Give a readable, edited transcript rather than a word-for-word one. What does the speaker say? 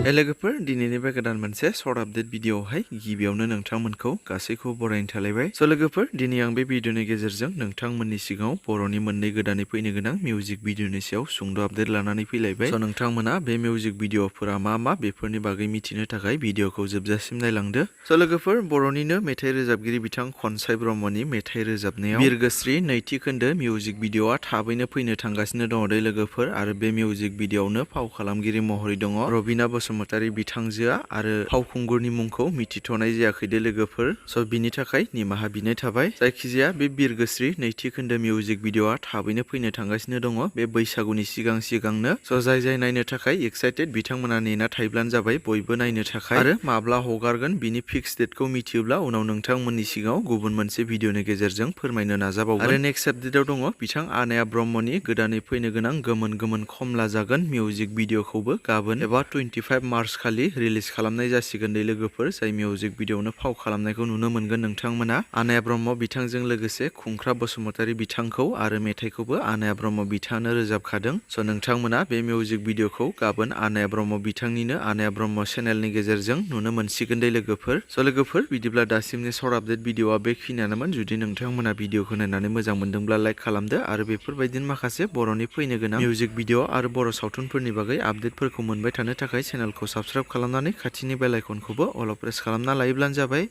लोगोफोर दिनैनि बे गोदान मोनसे सर्ट आपडेट भिडिअआवहाय गिबियावनो नोंथांमोनखौ गासैखौ बरायनो थालायबाय। स' लोगोफोर दिनै आं बे भिडिअनि गेजेरजों नोंथांमोननि सिगाङाव बर'नि मोननै गोदानै फैनो गोनां मिउजिक भिडिअनि सायाव सुंद' आपडेट लानानै फैलायबाय। स' नोंथांमोना बे मिउजिक भिडिअफोरा मा बेफोरनि बागै मिथिनो थाखाय भिडिअखौ जोबजासिम नायलांदो। स' लोगोफोर बर'निनो मेथाइ रोजाबगिरि बिथां खनसाइ ब्रह्मनि मेथाइ रोजाबनायाव बिरगोस्रि नैथि खोन्दो मिउजिक भिडिअआ थाबैनो फैनो थांगासिनो दङ दे लोगोफोर आरो बे मिउजिक भिडिअआवनो फाव खालामगिरि महरै दङ रबिना बसुमतारी बिथांजोआ आरो फावखुंगुरनि मुंखौ मिथिथ'नाय जायाखै दे लोगोफोर। स' बिनि थाखाय निमाहा बिनाय थाबाय। जायखिजाया बे बिरगोस्रि नैथि खोन्दो मिउजिक भिडिअआ थाबैनो फैनो थांगासिनो दङ बे बैसागुनि सिगांनो। स' जाय नायनो थाखाय एक्साइटेड बिथांमोना नेना थायोब्लानो जाबाय बयबो नायनो थाखाय। आरो माब्ला हगारगोन बिनि फिक्स डेटखौ मिथियोब्ला उनाव नोंथांमोननि सिगाङाव गुबुन मोनसे भिडिअनि गेजेरजों फोरमायनो नाजाबावगोन। आरो नेक्स्ट आपडेटआव दङ बिथां आनाया ब्रह्मनि गोदानै फैनो गोनां गोमोन खमला जागोन मिउजिक भिडिअखौबो गाबोन एबा 25 मार्च खालि रिलिज खालामनाय जासिगोन दे लोगोफोर। जाय मिउजिक भिडिअआवनो फाव खालामनायखौ नुनो मोनगोन नोंथांमोना। आनाया ब्रह्म बिथांजों लोगोसे खुंख्रा बसुमतारी बिथांखौ आरो मेथाइखौबो आनाया ब्रह्म बिथाङानो रोजाबखादों। स' नोंथांमोना बे मिउजिक भिडिअखौ गाबोन आनाया ब्रह्म बिथांनिनो आनाया ब्रह्म चेनेलनि गेजेरजों नुनो मोनसिगोन दे लोगोफोर। स' लोगोफोर बिदिब्ला दासिमनि सर्ट आपडेट भिडिअआ बेखिनियानोमोन। जुदि नोंथांमोना भिडिअखौ नायनानै मोजां मोनदोंब्ला लाइक खालामदो आरो बेफोरबायदिनो माखासे बर'नि फैनो गोनां मिउजिक भिडिअ आरो बर' सावथुनफोरनि बागै आपडेटफोरखौ मोनबाय थानो थाखाय चेनेलखौ साबस्क्राइब खालामनानै खाथिनि बेल आइकनखौबो अल प्रेस खालामना लायोब्लानो जाबाय।